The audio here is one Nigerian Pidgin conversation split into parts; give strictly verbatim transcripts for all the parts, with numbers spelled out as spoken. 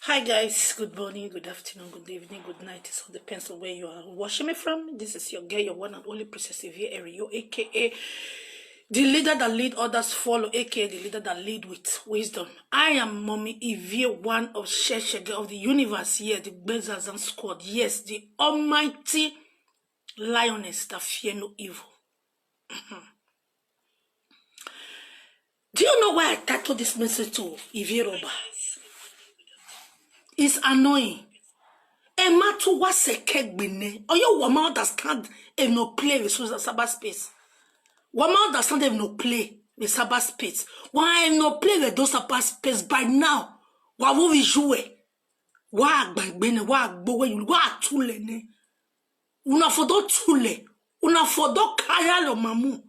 Hi guys, good morning, good afternoon, good evening, good night. It all depends on where you are watching me from. This is your girl, your one and only Princess Ivie Erio, aka the leader that lead others follow, aka the leader that lead with wisdom. I am Mommy Ivie, one of Sheshege of the universe here, the Bezazan squad. Yes, the almighty lioness that fear no evil. Do you know why I titled this message to Ivie Roba? It's annoying. Emma to was a keg bine. Or you wama understand if no play with Susan Sabbath space. Wama understand if no play with Sabbath space. Why no play with those Sabbath space by now? Why would we jue? Why by bene? Why boy? Why too lene? Una for don tule. Una for don kaya your mamu.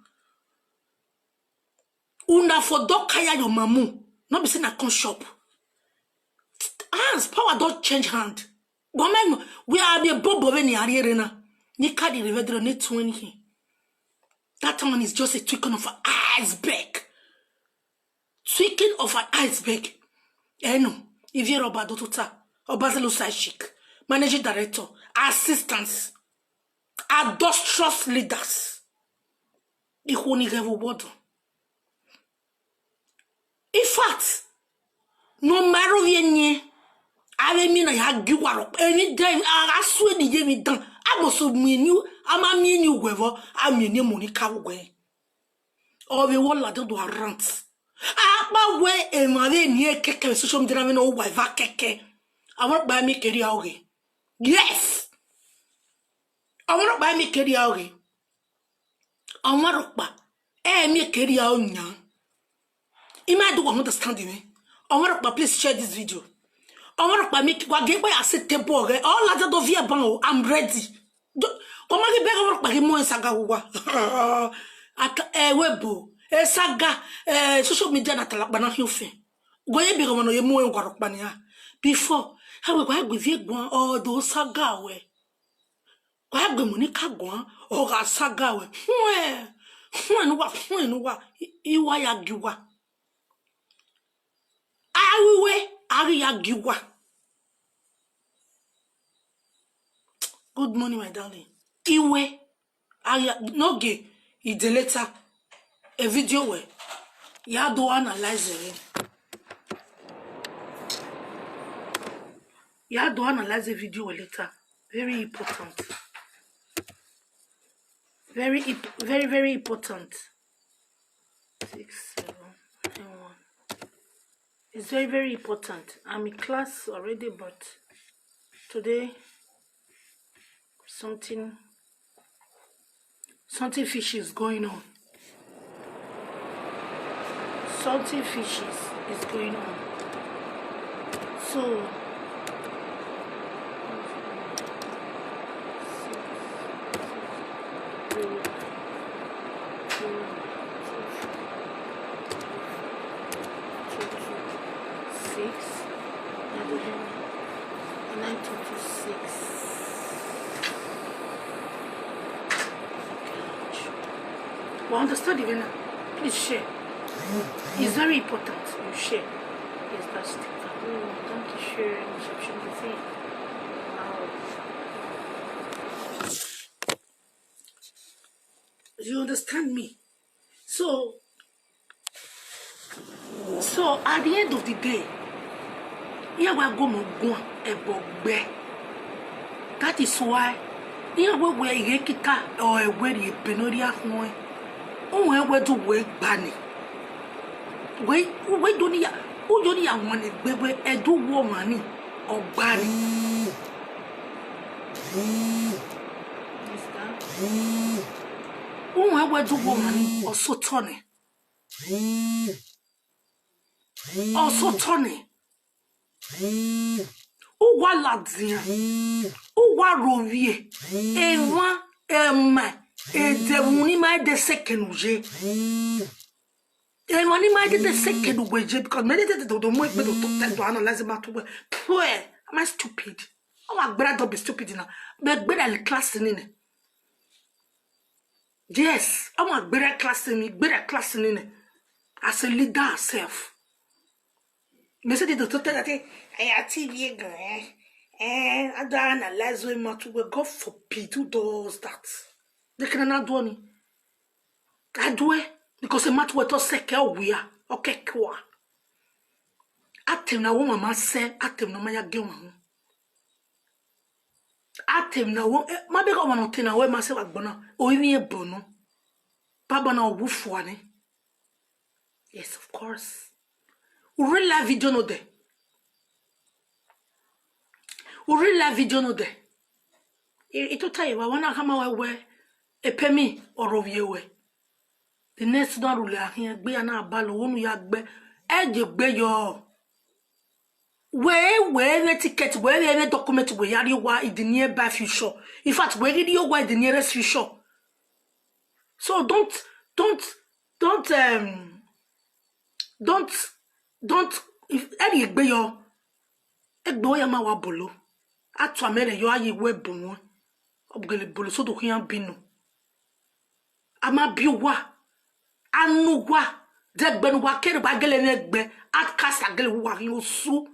Una for don kaya your mamu. No be say na come shop. Hands, power don change hand. But man, we are be bobo when you are here na. Ni kadi revedro ni twenty. That one is just a tweaking of an iceberg. Tweaking of an iceberg. Eno, Ivie Roba Dotota, Obazelu side chick, managing director, assistants, adulterous leaders. Ihuni gevu bodo. In fact, no matter the any, I mean, I had give up. Any day, I swear the game is done. I must have mean you. I'm a mean you, whoever. I mean you, Monica, where. Or we will let do a rant. Apa we e ma we ni e keke social media me no wa va keke. Awon pa mi keri aoge. Yes. Awon pa mi keri aoge. Awon pa e mi keri aonya. You might do understand me. Awon pa, please share this video. Awon pa mi wa ge pe acceptable re. All that do fear ban o. I'm ready. Koma ki bega wor pa ki mo saga wa. Aka e webo. E saga e social media na tala bana hi ofen. Go ye bega wono ye mo e wor pa ni a. Before, ha we kwa gbe vie gwan o do saga we. Kwa gbe mo ni ka gwan o ga saga we. Hwe. Hwe no wa, hwe no wa. Iwa ya giwa. Awiwe, ari ya giwa. Good morning, my darling. Iwe, ari ya, no ge, ide later. A video we. Ya do analyze it. Ya do analyze the video we later. Very important. Very, imp- very, very important. Six, seven, and one. It's very, very important. I'm in class already, but today something, something fishy is going on. Something fishy is, is going on. So, six, nine, ten to six. We understand the winner. Please share. It's very important you share. Yes, that's the card. Oh, thank you, share. Reception the thing. Wow. You understand me? So, so at the end of the day, here we go mo go ebogbe. That is why here we we yekita or we the penoria hon. O we we do we gbani. We we do ni ya, o do ni ya won egbe we edu wo mani ogbani. Uwe wedu woman osotone. Osotone. Uwa ladia. Uwa rovie. Ewa ema. Ede wuni ma de sekenuje. Ewa ni ma de sekenuje because me de de do mo pe do to te do analyze ma to we. Pwe. Am I stupid? Am I gbera? Don't be stupid now. Me gbera le class ni ne. Yes, I'm a better class than me, better class than me. As a leader herself. Me say the doctor tell that, eh, Aya T V gan, eh? Eh, I don't analyze way much. Well, God forbid, who does that? They can not do any. I do it because a mat wet or seke or we are. Okay, kwa. Atem na wo mama se, atem na maya ge wan. Atem na wo, eh, ma be go wan atem na wo ma se wa gbona. O imi e bono. Baba na wo fuani. Yes, of course. Uri la video no de. Uri la video no de. I, i to taye wa wana kama we we. E pe mi oro wie we. The next don rule ahin gbe ya na balo wonu ya gbe. E je gbe yo. We, we, any ticket, we, any document, we, yari wa in the nearby future. In fact, we, really wa in the nearest future. So don't, don't, don't, um, don't, don't, if any egbe yo, egbe ya ma wa bolo. Atu amere yo aye we bon. Obgele bolo so do hian binu. Ama biwa. Anuwa. Degbenuwa kere wa gele ne gbe. Outcast agele wa ri osu.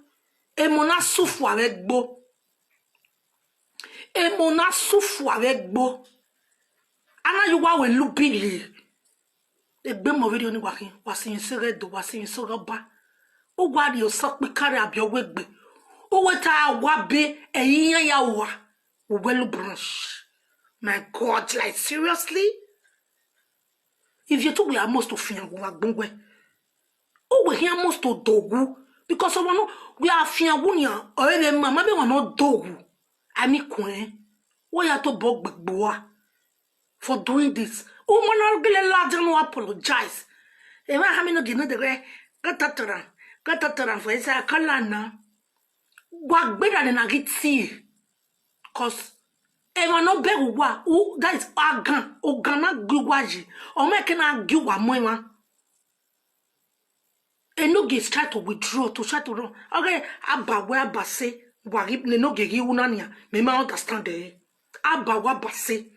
Emo na sufu are gbo. Emo na sufu are gbo. Ana yuwa we lubili. Egbe mo video ni wa ri. Wa si yin sere do, wa si yin sere ba. O wa ri osa pe kare abi owe gbe. O we ta wa be eyin ya wa. We well branch. My God, like, seriously? If you took we are most of you, we are gbongwe. Oh, we here most of dogu. Because of no, we are fian wunya, or even mama be one not dogu. I mean, kwen. We are to bog big boa for doing this. Oh, man, I'll get a large and no apologize. And I have no dinner the way. Got that around. Got that around for his car. Wa gbera ne na gi ti. 'Cause ema no be wa, u, that is agan, o gan na gi wa ji. O me ke na gi wa mo wa. E no ge try to withdraw, to try to run. Okay, aba we aba se, wa gi, ne no ge gi una nia. Me ma understand eh. Aba wa ba se.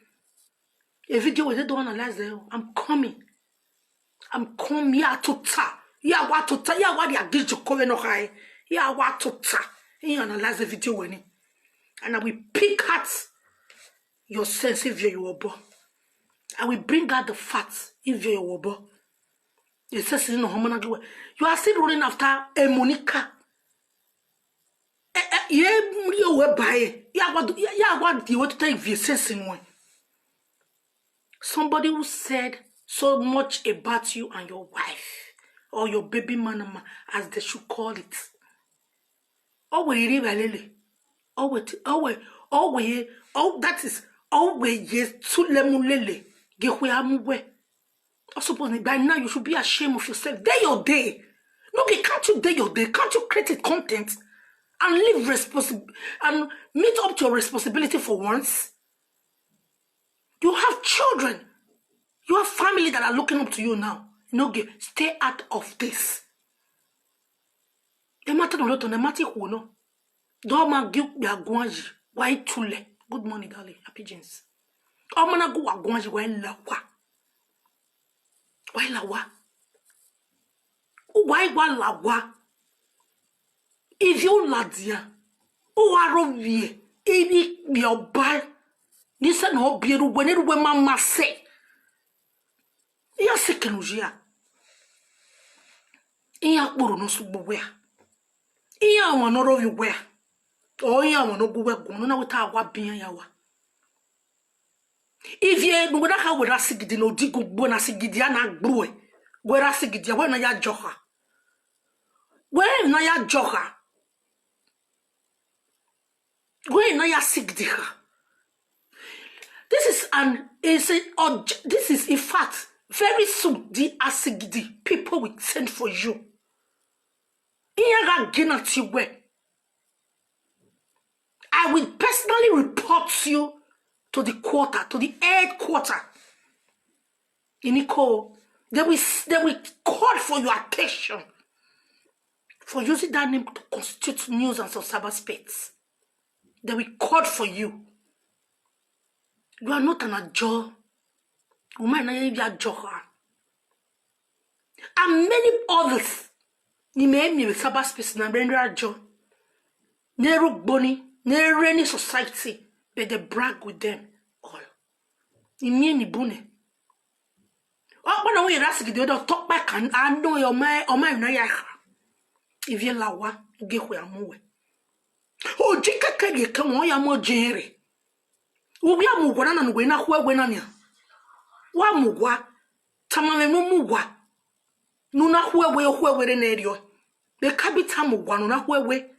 A video we dey don analyze eh. I'm coming. I'm coming here to ta. Yeah, what to ta. Yeah, what the agijoko no high. Yeah, what to ta. You analyze the video when it. And I will pick out your sense if you're your bo. I will bring out the facts if you're your bo. It says in the hormone. You are still running after a Monica. Eh, eh, ye mri o we ba e. Ya wa do, ya, ya wa di we to tell you sense in one. Somebody who said so much about you and your wife or your baby mama, as they should call it. Owe iri ba lele. Owe ti, owe, owe ye, oh, that is, owe ye tu lemu lele. Ge hwe amu we. Or suppose by now you should be ashamed of yourself. Day your day. No, okay, can't you day your day? Can't you create a content and live responsible and meet up to your responsibility for once? You have children. You have family that are looking up to you now. No, okay, stay out of this. The matter no lot on the matter who no. Don't man give me a guanji. Why tule? Good morning, darling. Happy James. Omana go a guanji. Why la wa? Why la wa? Why wa la wa? If you la dia, who are of ye? If you be a buy, this and no be when it when mamma say. Iya sekenujia. Iya kporo no sugbo wea. Iya wa no ro wi wea. O iya wa no gu we gu no na we ta wa bi ya wa. If ye no we da ka we da sigidi no di gu gbo na sigidi ana gbo e. We da sigidi we na ya joha. We na ya joha. We na ya sigidi ha. This is an is a, this is in fact very soon the asigidi people will send for you. Iyaga gina ti we. I will personally report you to the quarter, to the headquarter. Iniko, they will they will call for your attention for using that name to constitute news and some cyberspace. They will call for you. You are not an ajo. Woman, na you are ajo. And many others. You may be cyberspace na render ajo. Neru gboni, neru any society, but they brag with them all. Imie ni bune. Okpa na we rasigide odo tokpa kan ano yo mai o mai na ya. Ivie lawa ge hwe amuwe. O jikeke ge kan won ya mo jere. Uwi amugwa na na we na hwe we na nia. Wa mugwa. Tamame no mugwa. No na hwe we hwe we re na rio. Be kabita mugwa no na hwe we.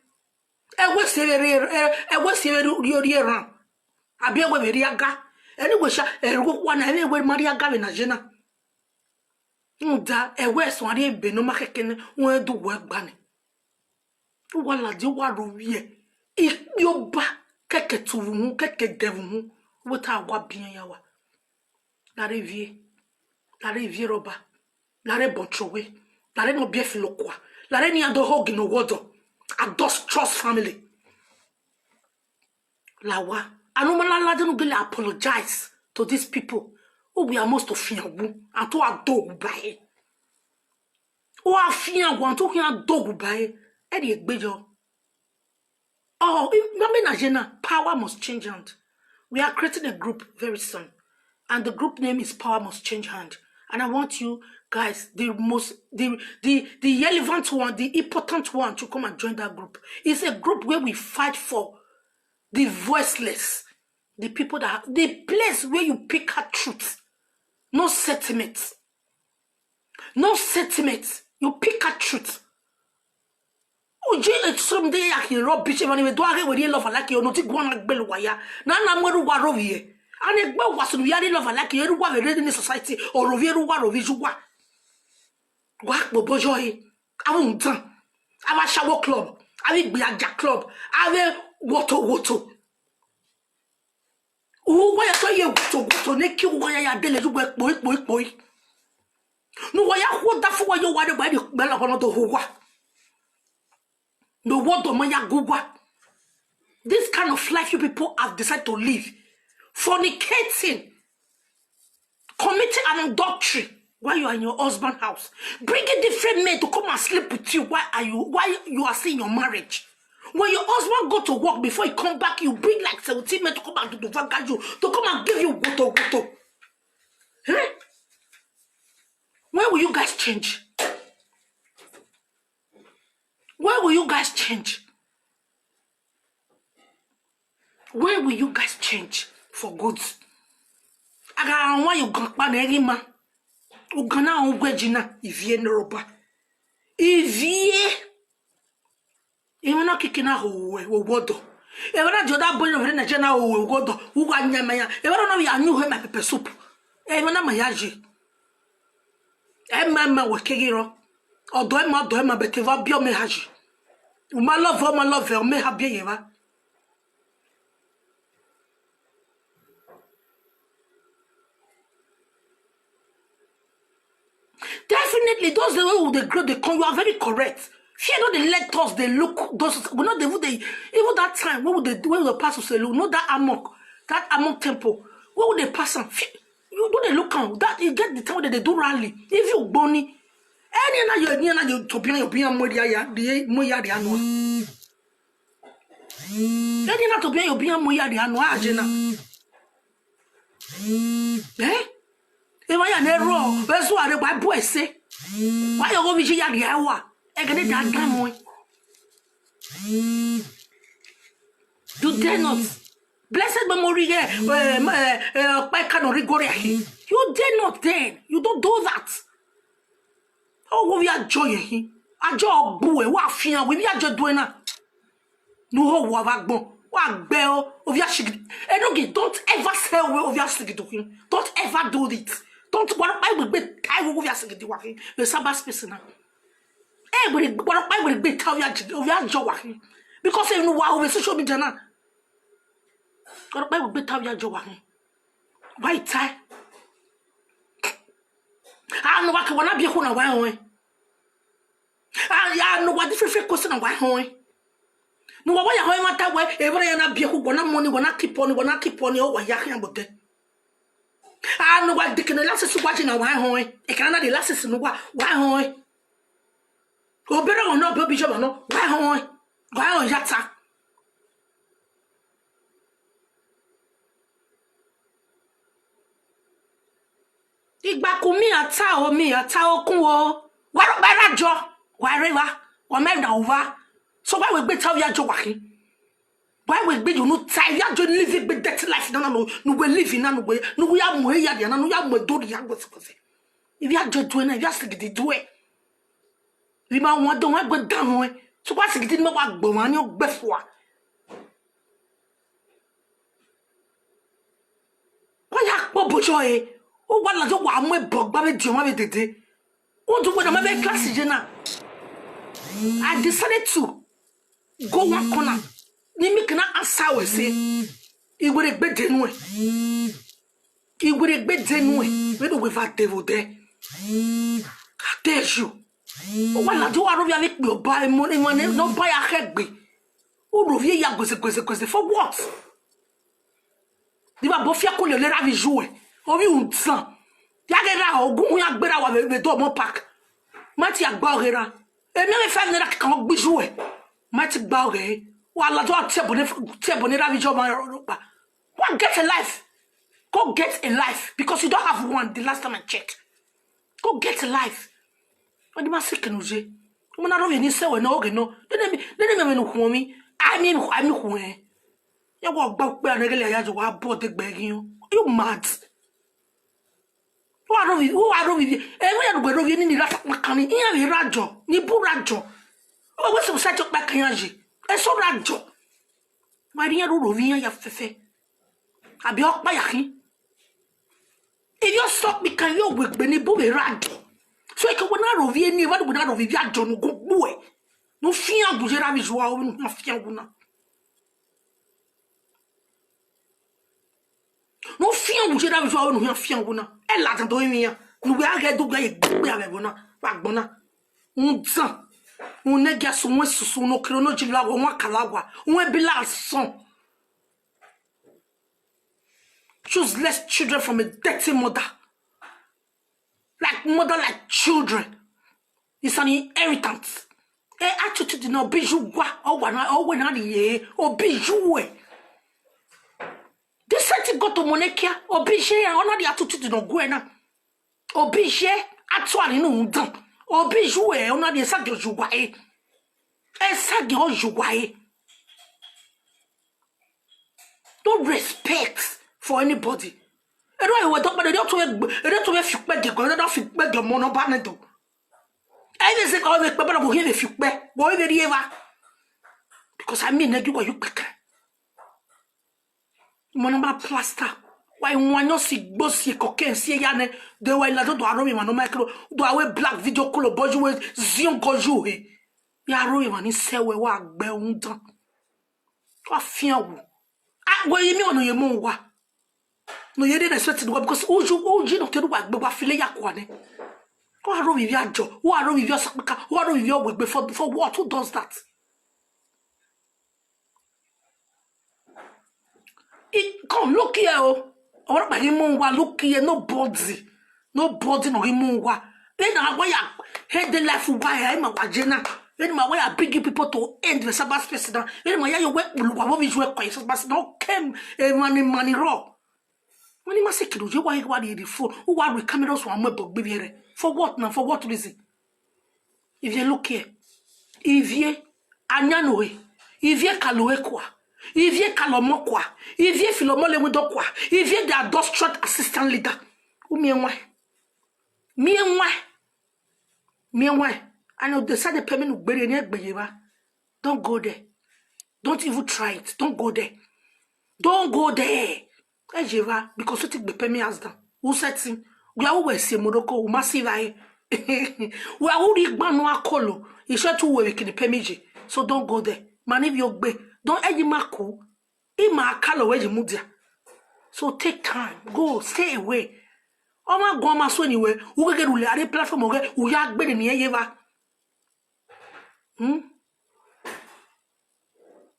Ewe se re, ewe se re ri ri ran. Abi ewe be ri aga. Anyway sha, erugo kwa na ewe mari aga be na jena. Nda ewe so ari ebe no ma keke ne, won du we gba ni. Wa la di wa ro wie. Ikpioba keke tuvu mu, keke devu mu. We ta wa biyan ya wa. Lare vie. Lare vie roba. Lare bonchowe. Lare no bie filokwa. Lare ni ado hogi no wodo. Adulterous family. Lawa. Anumala lade no gele apologize to these people. Who we are most of fiangu. And to ado bae. O afiangu and to ado bae. E di egbejo. Oh, if- na me na jena, power must change hand. We are creating a group very soon. And the group name is Power Must Change Hand. And I want you guys, the most, the the the relevant one, the important one, to come and join that group. It's a group where we fight for the voiceless, the people that the place where you pick out truth, no sentiment, no sentiment. You pick out truth. Uji extreme dey ya ki rubbish even we do age we love like you no ti gwan gbelu waya. Na na mweru wa rovie. Ani gbe wa sunu ya love like you wa we in society or rovie ru wa rovie ju wa. Wa po bojo yi. Awon tan. Awa shower club. Awi gbe aja club. Awe woto woto. Uwa ya so ye woto woto ne ki uwa ya ya dele ju gbe poi poi poi. No wa ya ho da fu wa yo wa de ba di gbe la hono to ho wa. No wo do mo ya gu wa. This kind of life you people have decided to live. Fornicating, committing an adultery while you are in your husband's house, bringing different men to come and sleep with you. Why are you? Why you are still in your marriage? When your husband go to work, before he come back, you bring like seventeen men to come and do the vagaju, to come and give you woto woto. Eh? When will you guys change? When will you guys change? When will you guys change for good? Aga anwa you gan pa na eri ma. U gan na on gweji na ivie ne roba. Ivie. Iwe na kiki na ho we wo wodo. Ewe na joda boy no vre na jena ho we wodo. U ga nyama ya. Ewe na ya nyu he ma pepper soup. Ewe na ma ya ji. E ma ma we kegiro. Odo e ma odo e ma bete va bio me haji. U ma love o ma love o me ha bie ye va. Definitely, those the way they grow, they come. You are very correct. Fear not the let us they look those we not the they even that time when would they when the pastor say look not that amok that amok temple where would they pass am? Fear- You don't they look am that you get the time that they do rally. If you bony any na you any na you to be your be more ya the more ya the anu. Any na to be your be more ya the anu ajena. Eh? Ewa ya ne ro, besu are gba bu ese. Wa yo go bi ya ri awa. E gede da dan mo. You dare not. Blessed memory here. Eh, eh, eh, pa ka no rigore ahi. You dare not then. You don't do that. Oh, wo ya joy ahi. Ajo bu e wa fian we ya jo do e na. No ho wa va gbon. Wa gbe o. Ovia shigidi. Enogi, don't ever say we ovia shigidi him. Don't ever do it. Don't what I will be tie we ovia shigidi wa him. The Sabbath space na. Eh, we what I will be tell ya jigidi ovia jo wa him. Because you know wa over social media na. What I will be tell ya jo wa him. Why tie? Ah, no, wa ke wa na bi ko na wa hon. Ah, ya no wa different question na wa hon. No wa wa ya hon ma ta we. E wa ya na bi ko gona money, gona keep on, gona keep on o wa ya kan bote. Ah, no wa dikene last su wa ji na wa hon. E kan na the last su no wa wa hon. O bere o no bo bi jo no wa hon. Wa hon ya ta. Igbaku mi ata o, mi ata okun o. Waro bara jo. Wareva. Wamenda uva. So why we gbe ta via jo waki? Why we gbe you no ta via jo live gbe dirty life na no no we live na no we no we amu ya dia na no ya mu do ya go se go se. If ya jo do na ya sigidi do e. Ri ma won do wa gbe da won e. So wa sigidi ni ma wa gbo wa ni o gbe fo wa. Wa ya po bojo e. O wa la jo wa mu e bo gba be di o ma be dede. O du gbọdọ ma be class je na. I decided to go one corner. Ni mi kana asa we se. Iwere gbe denu e. Iwere gbe denu e. We do we va devo de. I tell you. O wa la jo wa ro bi ave pe o ba e mo ni mo ni no ba ya ke gbe. O ro vi ya gweze gweze gweze for what? Di ba bo fia ko le le ra vi ju e. O vi un tan. Ya ge ra ogun ya gbera wa be do mo park. Ma ti agba o ge ra. Emi e fe ne ra kan gbi ju e. Ma ti gba o ge. Wa la jo ti e bo ne ti e bo ne ra vi jo ma ro pa. Go and get a life. Go get a life because you don't have one the last time I checked. Go get a life. Wadi ma sick no je. Mo na ro ni se we no oge no. Dede mi dede mi me no ku mi. I mean I mean ku e. Ya wa gba pe anegele ya jo wa bo de gbe yin. You mad? Wa ro vi wa ro vi. E we ya gbe ro vi ni ni ra ta pa kan ni. Iya mi ra jo. Ni bu ra jo. O we so sa jo pa kan ya je. E so ra jo. Wa ri ya ro ro vi ya ya fefe. Abi o pa ya kin. If you stop me, can you wait when you be right? So you can win out of here, never win out of here, John go boy. No fear, Gujera Visual, no fear, Guna. No fear, Gujera Visual, no fear, Guna. E la do mi ya. No we are get do get be ave bona. Wa gbona. Un tan. Un ne ga so won susu no kiro no jilawa won kalawa. Un e bi la son. Useless children from a dirty mother. Like mother, like children. It's an inheritance. E attitude no be you wa o wa na o we na di ye o be you we. This set go to Monekia o be she ya ona di attitude no go na. O be she actually no dan. O be you e ona di sa go you wa e. E sa go you wa e. No respect for anybody. E don ewe to pade, e don to e don to e fi pe de go, e don fi pe de mo no ba ne do. E dey say ko e pe ba go here fi pe. Go e dey ever. Because I mean, you go you pe. Mo no ba plaster. Why one no si gbo si ko ken si ya ne. De wa la do do aro mi ma no micro. Do awe black video kolo boju we zion go ju he. Ya aro mi ma ni se we wa gbe un dan. Wa fian wu. Ah, we mi ono ye mo wa. No ye dey respect the wa because uju uju no kedu wa gbe wa file ya kwa ne. Wa aro mi via jo. Wa aro mi via sakaka. Wa aro mi via we gbe for for what? Who does that? It, come look here, oh. Ọ̀rọ̀ pẹ̀lú mú wa look here, nobody. Nobody no mú wa. Then I why I hate the life of why I am a wajena. Then my why I bring you people to end the Sabbath space now. Then my ya we wa wo visual kwa Sabbath now came a money money raw. When you must say kido je why wa the phone. Who wa we cameras wa mo bo gbe re. For what now? For what reason? If you look here, if you anyanoe, if you kaloe kwa, if you kalomo kwa, if you filomole windo kwa, if you the adulterate assistant leader, umie why? Me why? Me why? I know the side the payment ugbere ni egbeyeba. Don't go there. Don't even try it. Don't go there. Don't go there. Ejeva, because you take the payment as down. Who said thing? We are always say Morocco, we must see that. We are already gbanu akolo. He said to we can pay me. So don't go there. Man, if you gbe, don't eji maku. Ima akalo we mudia. So take time. Go, stay away. Oma go ma so anyway. Uge rule are platform oge. Uya gbe ni eyeva. Hmm?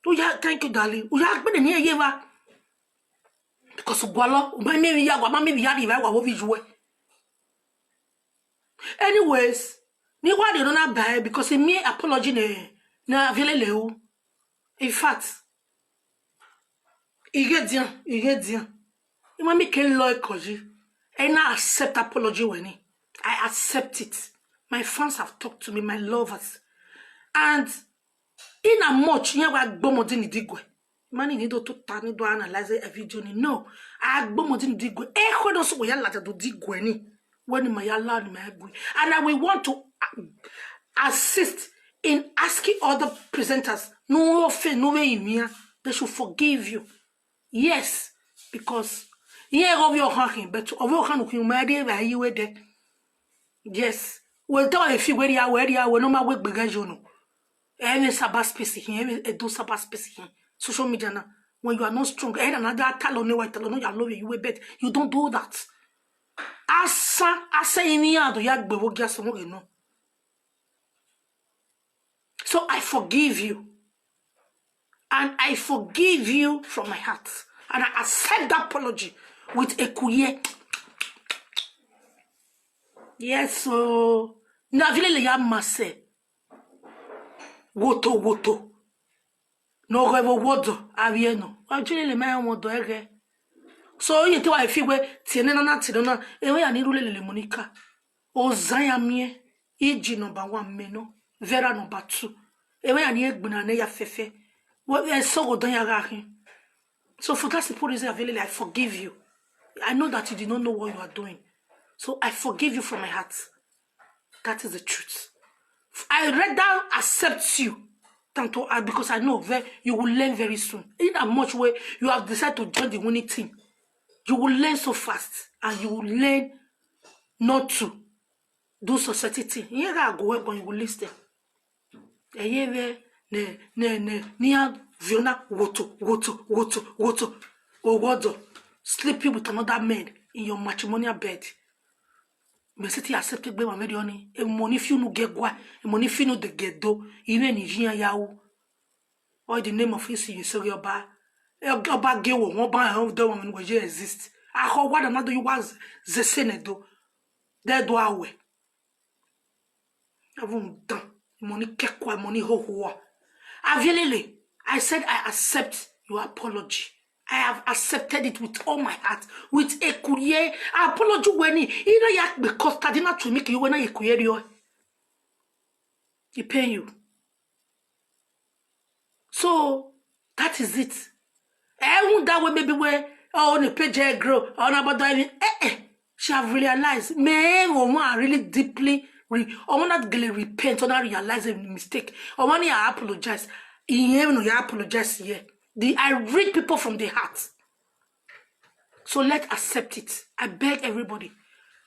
Uya, thank you, darling. Uya gbe ni eyeva. Because gwalo, ma me ya gwa, ma me ya di wa wo visual. Anyways, ni wa de no na ba because me apology ne na vele le o. In fact, ige dia, ige dia. Ima mi ke lo e koji. And I accept apology when I accept it. My fans have talked to me, my lovers. And in a much, yeah, we are gbomodini digwe. Mani ni do to tani do analyze a video ni. No, I gbomodini digwe. E kodo so ya la do digwe ni. When my yala ni my gwe. And I will want to, uh, assist in asking other presenters. No fe no way in here. They should forgive you. Yes, because here of your hand, but of your hand, you might be you were there. Yes. Well, tell if you were here, where you were no matter where you know. Every Sabbath space here, every do Sabbath space here. Social media now. When you are not strong, and another talon, no white talon, no you love you, you will bet. You don't do that. Asa, asa in the other, you have to get someone, you know. So I forgive you. And I forgive you from my heart. And I accept that apology with a kuye. Yes, so na vile le ya mase. Woto, woto. No revo wodo, avieno. Wa vile le ma wodo ege. So you think I feel where tiene na na tiene na. E we ya ni rule le Monica. Ozaya mie. Iji number one, me no. Vera number two. E we ya ni egbina ne ya fefe. What I so go don ya ga hin. So for that simple reason, Avielele, I forgive you. I know that you did not know what you are doing. So I forgive you from my heart. That is the truth. I rather accept you than to, uh, because I know very, you will learn very soon. In a much way, you have decided to join the winning team. You will learn so fast, and you will learn not to do society thing. Here I go, when you will listen. Eyeve ne ne ne nia viona woto woto woto woto owodo, sleeping with another man in your matrimonial bed. Me siti accept gbe ma meri oni. E money fi unu get gwa, e money fi unu de get do. Even ni jin ya wo. All the name of his you so oba. E oba ge wo won ba e do won we exist. A ho wa na do you was ze se ne do. De do awe. Avun dan, money kekwa, money ho ho. Avielele, I said I accept your apology. I have accepted it with all my heart, with a kurie. Apology when he, he na yak because Tadina to make you when I kurie. He pay you. So that is it. Ehun that way maybe where oh the page grow on about any eh eh. She have realized me, I want really deeply re I want that really repent and realize a mistake. I want to apologize. He even no apologize here. The I read people from the heart. So let's accept it. I beg everybody,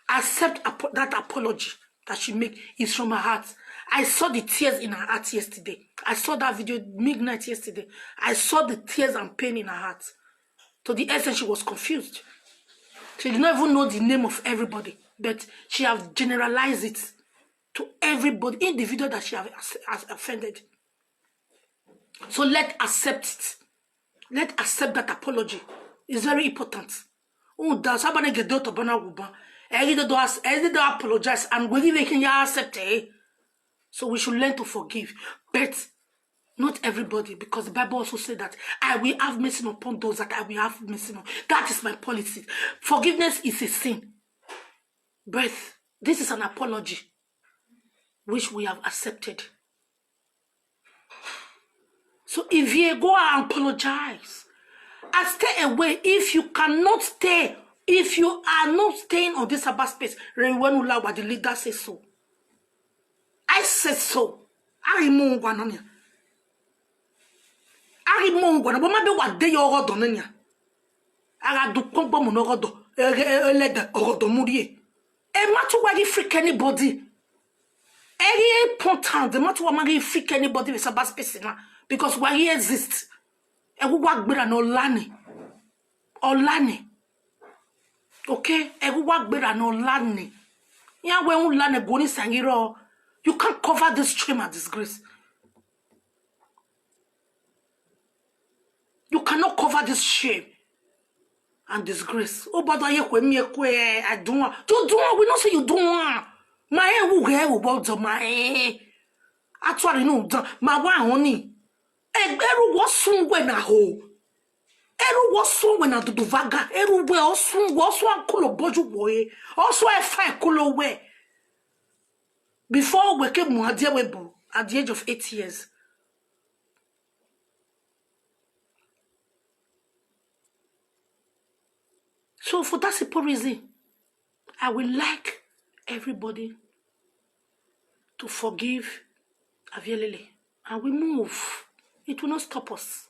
accept apo- that apology that she make is from her heart. I saw the tears in her heart yesterday. I saw that video midnight yesterday. I saw the tears and pain in her heart to the extent she was confused. She did not even know the name of everybody, but she have generalized it to everybody, individual that she have as- has offended. So let accept it. Let accept that apology. It's very important. Oh, that's how get out of Bana Wuba. Every day do us, every day do apologize, and we even can accept it. So we should learn to forgive. But not everybody, because the Bible also said that I will have mercy upon those that I will have mercy on. That is my policy. Forgiveness is a sin. But this is an apology which we have accepted. So if you go and apologize and stay away, if you cannot stay, if you are not staying on this Sabbath space, Rewenulawa, the leader says so. I said so. I remove one on you. I remove one, but maybe what day you got on you. I got to come from another door. Eleda or the Murie. A matter where you freak anybody. Any important, the matter where you freak anybody with Sabbath space now. Because why he exists. E wu wa gbera na olani. Olani. Okay? E wu wa gbera na olani. Ya we un lane goni sangiro. You can't cover this shame and disgrace. You cannot cover this shame and disgrace. Oh, but I kwe mi kwe, I don't want. You don't want. We not say you don't want. My head will get about the my. Actually, no, the- my one honey. Egberu was soon when I ho. Eru wo sun we na dudu vaga. Eru we osun, wo osun kulo boju wo e. Osun e fa kulo we. Before we came Muadia Webo at the age of eight years. So for that simple reason, I will like everybody to forgive Avielele, and we move. It will not stop us.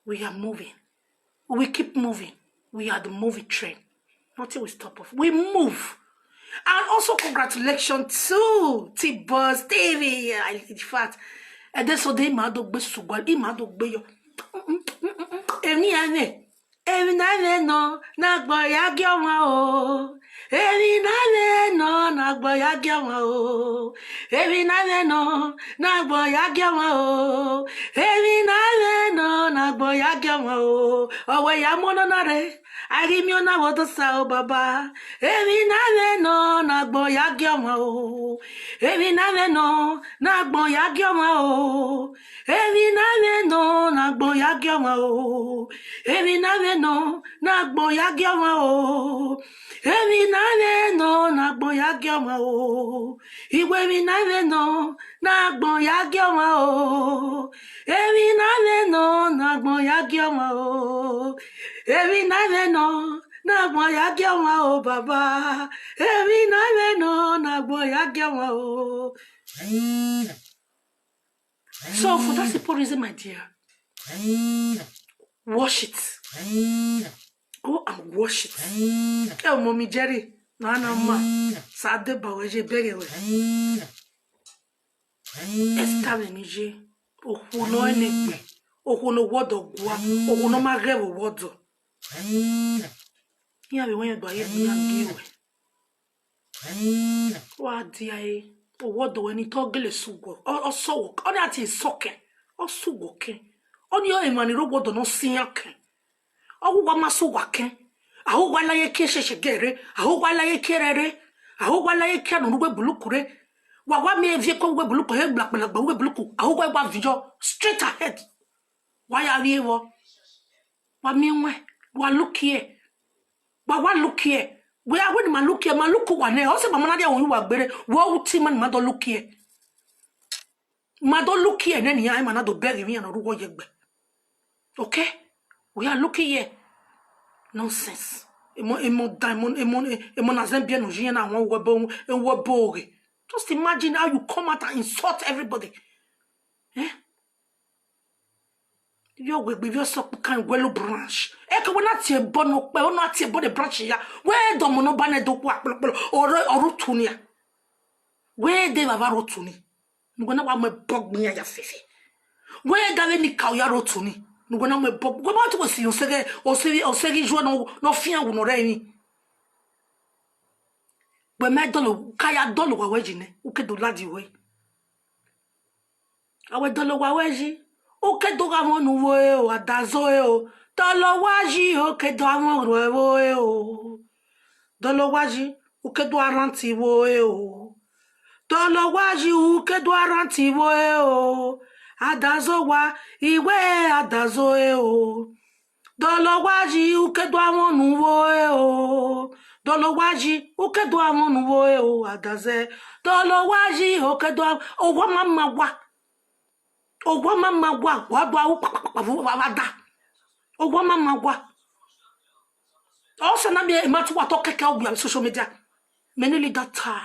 We are moving. We will keep moving. We are the moving train. Nothing will stop us. We move. And also congratulations to T-Boss T V. I, in fact, and then so they mad be sugal, he mad be yo. Emi ane, emi na ne no, na gbo ya gi omo o. Emi na ne no, na gbo ya gi omo o. Emi na ne no, na gbo ya gi omo o. Emi na ne no, na gbo ya gi omo o. Owe ya mo no na re, agi mi o na wo to sa o baba. Emi na ne no, na gbo ya gi omo o. Emi na ne no, na gbo ya gi omo o. Emi na ne no, na gbo ya gi omo o. Emi na ne no, na gbo ya gi omo o. Emi na ne no, na gbo ya gi omo o. Igwe emi na ne no, na gbo ya gi omo o. Emi na ne no, na gbo ya gi omo o. Emi na ne no, na gbo ya gi omo o, baba. Emi na ne no, na gbo ya gi omo o. So for that simple reason, my dear, wash it. Go and wash it. Oh, mommy Jerry, no, no, ma. Sade ba we je bere we. Esther ni je. Oku no enegbe. Oku no wodo gwa. Oku no ma ge wo wodo. Ya be when you do ye mi angi we. Wa dia e. Owodo we ni to gele sugo. O so wo. Oni ati soke. O sugo ke. Oni o emani ro wodo no siya ke. Owu wa ma so wa ke. Awu wa la ye ke sheshe gere. Awu wa la ye ke rere. Awu wa la ye ke no we bulukure. Wa wa mi e vie ko we buluku he black black we buluku. Awu wa wa vijo straight ahead. Wa ya ri ewo. Wa mi nwe. Wa look here. Wa wa look here. We are when ma look here, ma look wa ne. O se ma mana dia won wa gbere. Wo uti man ma do look here. Ma do look here ne ni ai ma na do beg mi na rugo yegbe. Okay? We are looking here. Nonsense. Emo emo diamond emo emo na Zambia no jin na won wo bo wo bo oge. Just imagine how you come out and insult everybody. Eh? Yo we be yo so kan gwelo branch. E ke we na tie bo no pe, o na tie bo the branch ya. We do mo no ba ne do ku apolopolo. Oro oro tunia. We de baba ro tuni. Nugo na wa me bog mi ya fefe. We da we ni ka ya ro tuni. Nugo na me bog. We ma to si o sege o sege o sege jo no no fia wo no re ni. We me do lo ka ya do lo wa we ji ne. U ke do la di we. Awe dolo wa we ji. U ke do ga mo nu wo e o adazo e o. Dolo wa ji u ke do awon ro e wo e o. Dolo wa ji u ke do aranti wo e o. Dolo wa ji u ke do aranti wo e o. Adazo wa iwe adazo e o. Dolo wa ji u ke do awon nu wo e o. Dolo wa ji u ke do awon nu wo e o adaze. Dolo wa ji u ke do awon owo ma ma wa. Owo ma ma wa wa do awu pa pa pa wa wa da. Owo ma ma wa. O se na mi e ma tu wa to keke o bi social media. Me ni leader tie.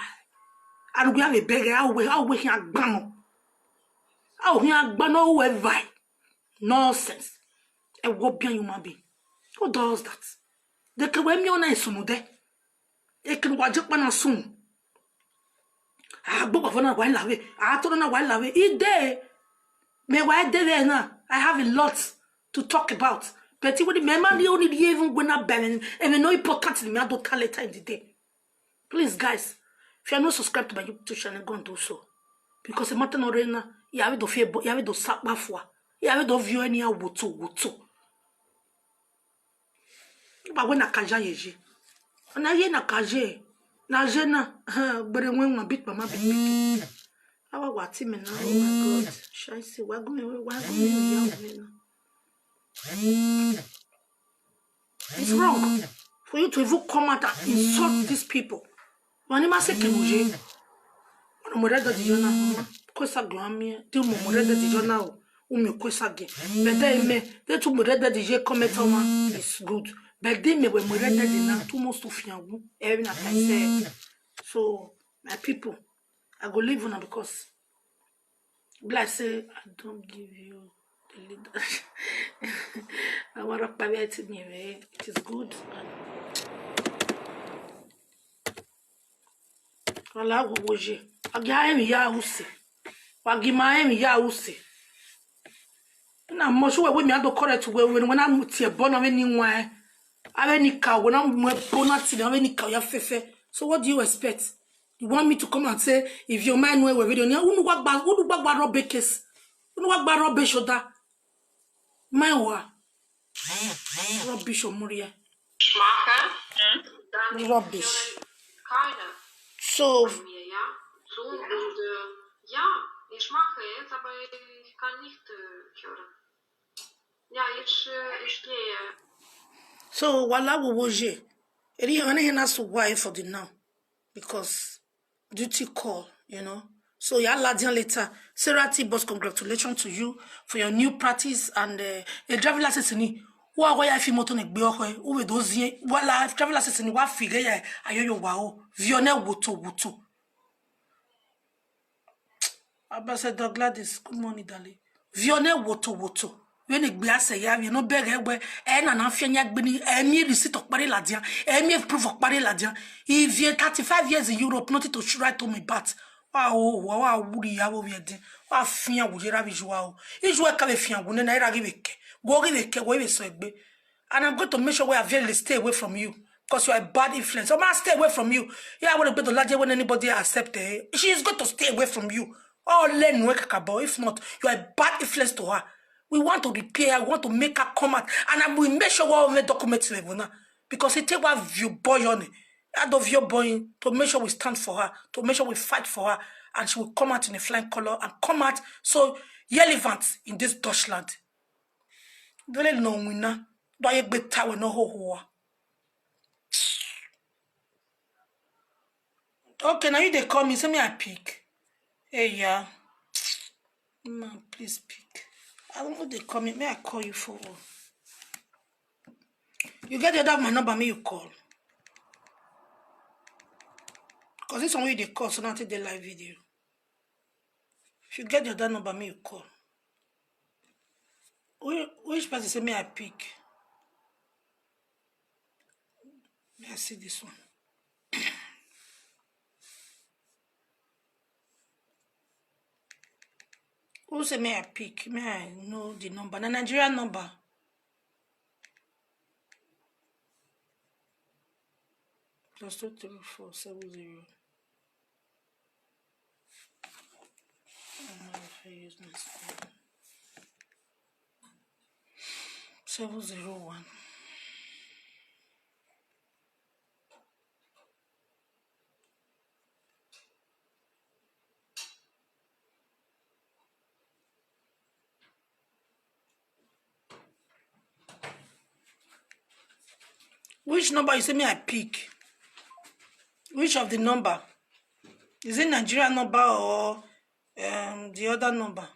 And we have a beg how we how we here gbano. How here gbano we vai. Nonsense. A what be human being? Who does that? They can wear me on a sunu there. E kin wa je pa na sun. A gbo pa fo na wa lawe. A to na wa lawe. Ide. Me wa de we na. I have a lot to talk about. But it would me man you need even go na belen. And no important me I don't tell later in the day. Please guys, if you are not subscribed to my YouTube channel, go and do so. Because the matter no rena. You have to fear, you have to sap bafwa. You have to view any woto woto. Ba we na kaja yeje. Na ye na kaje. Na je na. Gbere wen wan bit mama bit bit. Awa wa ti me na. Oh my God. Shall I say wa gun me wa gun me ya me na. It's wrong for you to even come out and insult these people. Wani ma se ke muje. Wani mo rede di jona. Ko sa gwa mi. Di mo mo rede di jona o. U mi ko sa ge. But then me, they too mo rede di je comment on one. It's good. But then me we mo rede di na too much to fiangu. Every na I say. So my people, I go leave una because be like say I don't give you the lead. I want to pay it anyway. It is good. Wala wo wo je. Agi ha emi ya use. Wagi ma emi ya use. Na mo sure we mi ado correct we we when I'm tie bona we ni nwa. Awe ni ka we na mo bona ti na we ni ka ya fefe. So what do you expect? You want me to come and say if your mind we we video ni unu wa gba unu wa gba rubbish case. Unu wa gba rubbish oda. My wa. Rubbish omuria. Ich mache, dann Rubbish. hören keine So von mir, ja? So und äh, ja, ich mache jetzt, aber ich kann nicht äh, hören. Ja, ich, äh, ich gehe. So wala wo wo je. Eri hane hena so why for the now because duty call, you know. So ya ladian later. Sarah T Boss, congratulations to you for your new practice and uh, a driving license ni. Wa wa ya fi moto ne gbe oho e. U we do zi wala driving license ni wa fi ge ya ayo yo wa o. Vione woto woto. Ambassador Gladys, good morning, darling. Vione woto woto. When it be say ya, you know, beg we. E na na fia nya gbe ni. E mi receipt okpare ladian. E mi proof okpare ladian. If you thirty-five years in Europe, nothing to write to me, but wa o wa wa wuri ya wo we de. Wa fia wo je ra bi ju wa o. Iju e ka be fia wo ne na ira gi be ke. Go gi be ke wo be so egbe. And I'm going to make sure we are very stay away from you because you are a bad influence. I'm gonna stay away from you. Yeah, I want to go to Laje when anybody accept her. She is going to stay away from you. Oh, let no kakabo. If not, you are a bad influence to her. We want to repair her. We want to make her come out, and I will make sure we all make documents with her now because it take one view boy on it. Out of your boy to make sure we stand for her, to make sure we fight for her, and she will come out in a flying color and come out so relevant in this Dutchland. Dole no wina. Do ye gbe tawe no ho ho. Okay, now you they call me. Say me I pick. Hey yeah. Man, please pick. I won't they call me. May I call you for one? You get the other of my number, me you call. Because this one you they call, so not take the live video. If you get the other number, me you call. Whi- Which person say me I pick? May I see this one? Who say me I pick? May I know the number? Na Nigerian number. Plus two three four seven zero. I don't know if I use my screen. Seven zero one. Which number you say me I pick? Which of the number? Is it Nigerian number or um, the other number?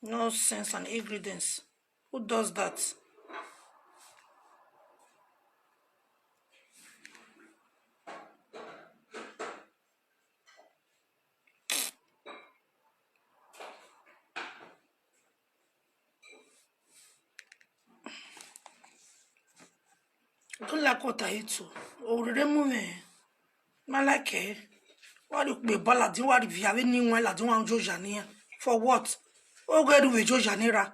No sense and ingredients. Who does that? I don't like what I eat. Oh, orire mu me. Ma like it. Why do we bala di why via we ni won la di won jo jania? For what? O go do we jo janira.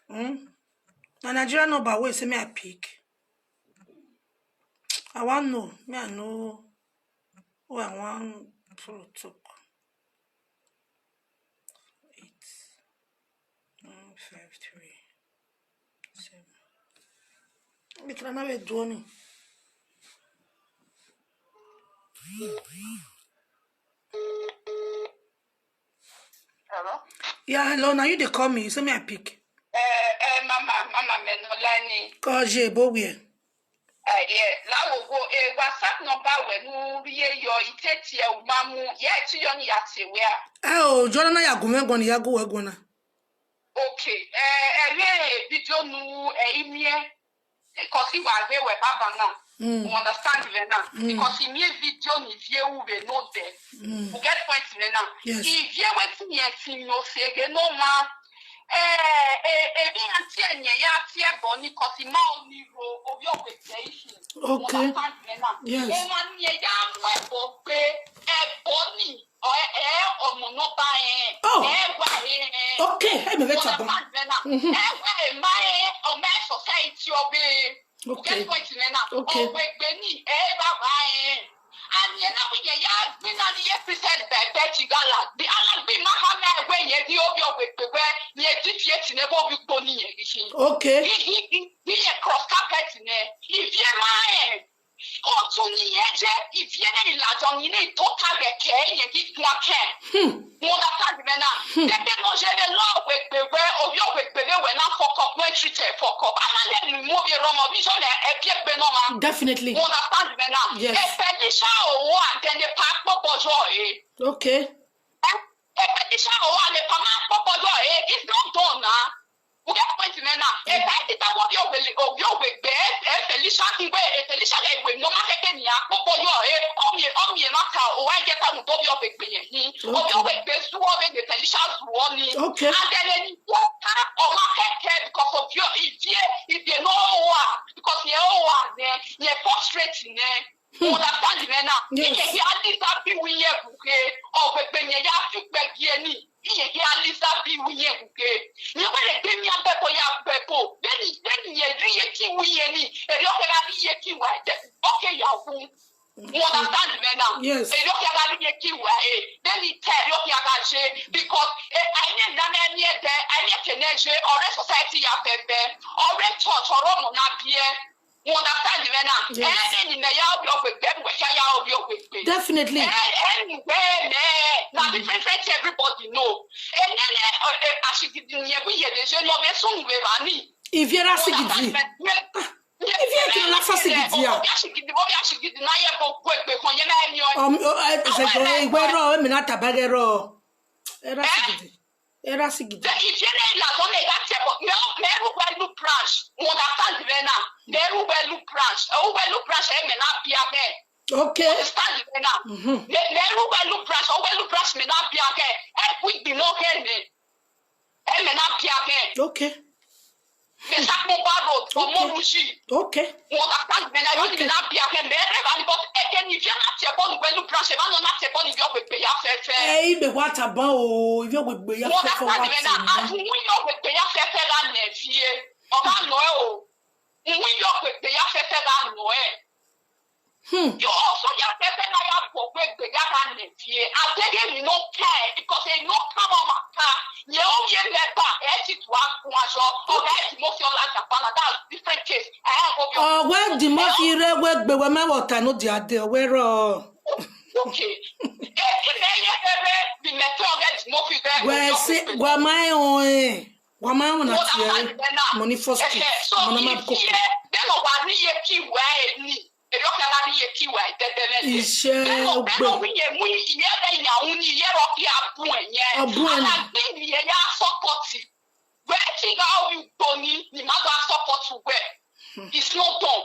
Hmm? Na Nigeria number wey say me I pick. I wan know. Me I know who I wan follow talk. Eight, nine, five, three, seven. Make una no wait do me. Hello? Yeah, hello. Now you dey call me. You say me I pick. Uh, uh, my Mama, mama, me no learning. Kọje ebo where? Uh, yeah, lawo go. Eh, WhatsApp number we no rie yo iteti e umamu. Yeah, ti yo ni ya se where. Ah, o jona na ya gume gona ya go we gona. Okay. Eh, eh, re video nu eh imie. Because you are there with Baba now. Mm. You understand me now? Mm. Because in your video, if you will know there. Mm. You get point me now? Yes. If you were to yes, you know, say again, no man. Eh, eh, eh, be auntie and yeah, yeah, Bonnie, because he ma only roll of your with the issue. Okay. Understand me now? Yes. Eh, man, yeah, yeah, my boy, eh, Bonnie, or eh, or no, no, eh, Oh. eh, why, eh, eh. Okay, hey, me get up. Understand me now? Mhm. Eh, where am I? Or my society, or be. Okay. Get point me now? Okay. Or we, we need, eh, bye, bye, eh. And you know, we, yeah, yeah, we not the episode, but, but you got like, the other be my hand, where you, the, your, we, we, where you, the, you, you, never be, Bonnie, you, you, Okay. He, he, he, he, cross carpet, ne? If you, my, eh. Otu ni eje, if you, ne, la, John, you, need to target, eh, you, give, like, eh. Hmm. You understand me now? They, they no, je, the law, we, we, we, or your, we, we, we, we, not fuck up, when treat, eh, fuck up. I'm not letting you move your wrong, or vision, eh, eh, be, be, no, man. Definitely. You understand me now? Yes. Eh, Felicia, oh, and then the park, no, bojo, eh. Okay. Eh, eh, Felicia, oh, and the park, no, bojo, eh. It's not done now. You get point me now? Eh, I think that what you will, oh, you will be, eh, Felicia, eh, Felicia, eh, will no, man, take any, ah, no, bojo, eh. Oh, me, oh, me, not how, oh, I get, I'm, no, you will be, eh. Hmm. Oh, you Okay. will be, so, oh, me, Felicia, so, oh, me. Okay. And then, eh, what, ah, oh, my, take care because of your, if you, if you know, oh, ah, because you, oh, ah, eh, you frustrate, eh. You understand me now? Yes. Iye ye Aliza bi wiye buke. O pepe ye ya fi pe ye ni. Iye ye Aliza bi wiye buke. Ye wele gbe mi abe ko ya be ko. Beni, beni ye ri ye ki wiye ni. E yo ke ga ri ye ki wa de. Okay, ya wu. You understand me now? Yes. E yo ke ga ri ye ki wa e. Beni te yo ke ga je because e, I need na me ni e de, I need ke ne je, or society ya pepe, or church, or mo na bie. You understand me now? Yes. Eh, then you may have your way, then we shall have your way. Definitely. Eh, anyway, man, now the friend friend everybody know. And then, eh, eh, as you did in here, we hear the same of a song we run. If you're a sigidi. If you're a sigidi, yeah. Obi ashigidi, obi ashigidi, na ye bo gwe gbe kon ye na emi o. Um, oh, eh, ṣe jọ ìwé rọ, èmi náà tàbá gẹ rọ. Ẹ rà sigidi. Ẹ rà sigidi. The if you like la don make that table. Me me ru we lu branch. You understand me now? Me ru we lu branch. O we lu branch e me na bia me. Okay. Understand me now? Mhm. Me me ru we lu branch. O we lu branch me na bia me. E ku bi no ke me. E me na bia me. Okay. Me sa mo ba road for mo ruji. Okay. You understand me now? You Okay. Me na bia me. Me e ba ni but e ke ni if you na table we lu branch. E ba no na table ni yo we pe ya fe fe. Hey, be what about? If you will be your Wọ́n for dápàdé what? Mẹ́nà, àti wọ́n yọ pèpè yá fẹ́fẹ́ lánàá ẹ̀ fi é. Ọ̀gá nà ẹ́ o. Wọ́n yọ pèpè yá fẹ́fẹ́ lánàá ẹ̀. Hmm. Yọ ọ̀sán yá fẹ́fẹ́ náà yà pọ̀ pé pèpè yá lánàá ẹ̀ fi é. Àdéhùn mi ló kẹ́ ẹ̀ because ẹ̀ ló ká wọn mà ká. Yẹ ó yẹ mẹ́bà ẹ̀ sì tù á kun aṣọ. Ọ̀gá ẹ̀ sì mọ́ fi ọlá jàpá náà, that's different case. Ẹ̀ ẹ̀ kò bí Ọ̀wẹ́ dì mọ́ fi rẹ́ wẹ́ gbé wẹ́ mẹ́wọ̀ tà ní òdì adé ọ̀wẹ́ rọ̀. Okay. Ẹ̀ kí ni ẹ yẹ fẹ́ rẹ́ bí mẹ́tọ́ ọ̀gá ẹ̀ sì mọ́ fi rẹ́ Wẹ́ sí wà máa ń hàn ẹ̀. Wà máa ń hàn àti ẹ̀. Mo ní first kid. So Mo ní máa if kó. you then wà ní yẹ kí wà ẹ̀ ní. Èyí ọ̀kẹ́ bá ní yẹ kí wà ẹ̀ tẹ́tẹ́ rẹ̀. Iṣẹ́ Bẹ́ẹ̀ ọgbẹ́. ló wí yẹ mú ìyẹ́ rẹ̀ ìyàwó ní ìyẹ́ rọ̀ kí a bù ẹ̀ yẹn. Ọbú ẹ̀ nà. Alágbé ìyẹ́ yá sọ́kọ̀tì. Wẹ́ẹ́ tí ìgbà omi gbóni ni màá gba sọ́kọ̀tì wẹ̀. It's not done.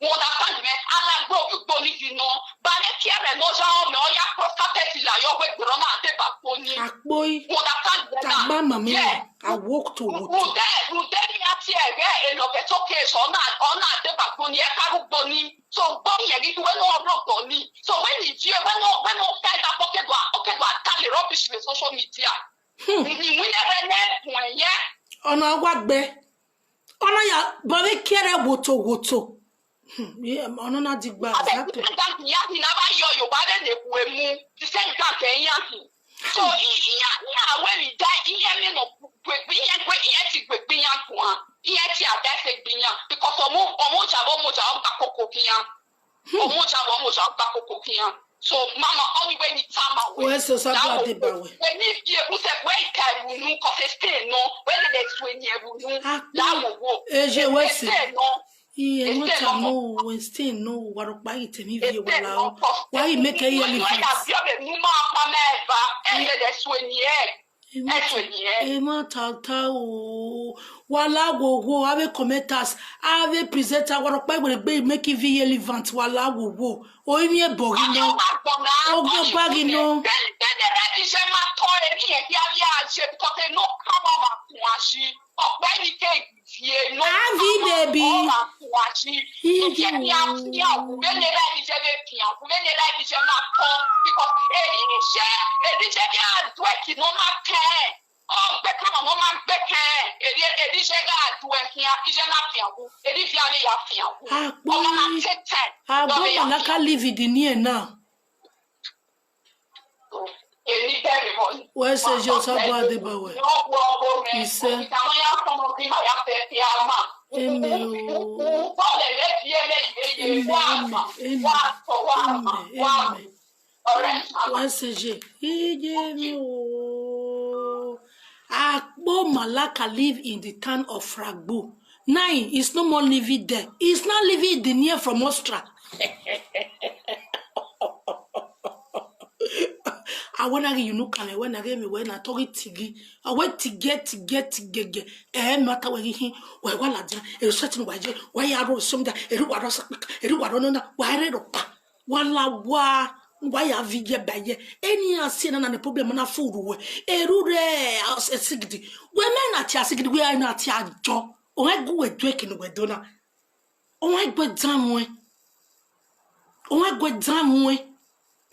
You understand me? Alágbé omi gbóni di nà. Balẹ̀ kí ẹ̀rẹ̀ náà ṣá ọmọ ọ̀yá kọ́ sápẹ́tì làyọ̀ wẹ̀ gbọ́dọ̀ máa dé bá gbóni. Àpò yìí. You understand me now? Tàgbà màmí Yeah. rẹ̀. Àwòkù tó wò tó. Rùdẹ́ rùdẹ́ ni a ti ẹ̀rẹ́ èlò bẹ́ẹ̀ tó ké sọ ọ̀nà ọ̀nà àdébàgbò ni ẹ kárúgbó ni. So gbọ́ yẹn ní wẹ́n náà rọ̀gbọ̀ ni. So when you hear when náà when náà fẹ́ dá pocket wa pocket wa ta lè rubbish with social media. Ìwé yẹn rẹ lẹ́kùn ẹ̀yẹ. Ọ̀nà wa gbẹ. Ọ̀nà yà bọ̀wé kẹrẹ wòtò wòtò. Hmm, yeah, ọ̀nà náà di gba Ọ̀sẹ̀ exactly. tí sẹ́ńtà kì í yá sí náà bá yọ Yorùbá lè lè kú emu. Tí sẹ́ńtà kì í yá sí. So ìyá ní àwọn èmi dá ìyẹn mi nà gbègbè ìyẹn gbé ìyẹn ti gbègbè yẹn kù hàn. Ìyẹn ti àdá ẹsẹ̀ gbìyàn. Because ọmọ ọmọ ìjà ọmọ ìjà ọmọ àkókò kìyàn. Ọmọ ìjà ọmọ ìjà ọmọ àkókò kìyàn. So mama, only when you tama we. Where's Osabo Adebawe? When you be able to, when you can, you know, cause it's still no. When they explain you, you know. Akpo. That will go. Eje, where's It's no. Iye It's nwata still no, Winston no, warokpa itemi vie wala o. Why you make a When elephant? You have your mama, mama, ever. And they explain you. Explain you. Ema tata o. Wala wo wo, ave commenters, ave presenter, warokpa igbe make it vie relevant, wala wo wo. O imi e bogi no. Ogo bagi no. Then, then the red is a man toy, and he, he, he, he, because they no come on, Kuashi. Or when he take, you know, Avi, baby. Kuashi. He Ìjẹ́ ni a fi hàn, òun lè láì jẹ́ lè fi hàn, òun lè láì jẹ́ máa kọ́. Because èyí ń ṣe, èyí jẹ́ bí àdúrà kì í ló máa kẹ́ ẹ̀. Ó ń gbé káwọn ọmọ máa ń gbé kẹ́ ẹ̀. Èyí, èyí jẹ́ bí àdúrà kì í, kì í jẹ́ máa fi hàn wò. Èyí fi àmì ìyá fi hàn wò. Ọmọ máa Akpo. tẹ̀ tẹ̀. Akpo Lọ́wọ́ ìyá fi Malaka live in the near now. Èyí bẹ̀rẹ̀ mọ́ ni. Where's Osabo Adebawe? Wọ́n wọ ọmọ rẹ̀. Iṣẹ́. Ìtàwọn yà fọmọ bí màá yà fẹ́ fi á mà. Eme o. Bọ́ọ̀lù ẹ̀ lẹ́bi ẹ̀ lẹ́yìn. Eme, Wà á eme, mà. eme, Wà á tọ̀, wà á mà. eme, Wà á eme. mà. Ọ̀rẹ́. Where's Ije? Ije mi o. Akpo Malaka live in the town of Fragbo. Nine is no more living there. He's not living in the near from Ostra. I wanna you know can I wanna get me when I talk it tigi. I went to get to get to get get. Eh, matter where he where wala dia. E search no waje. Why I wrote some that. E ru waro sa. E ru waro no na. Why re ro pa. Wala wa. Why have you get by ye? Any I see na na problem na food we. E ru re as a sigdi. We men na ti a sigdi we are na ti a jo. O e gu we dwe kinu we dona. O e gbe dan we. O e gbe dan we.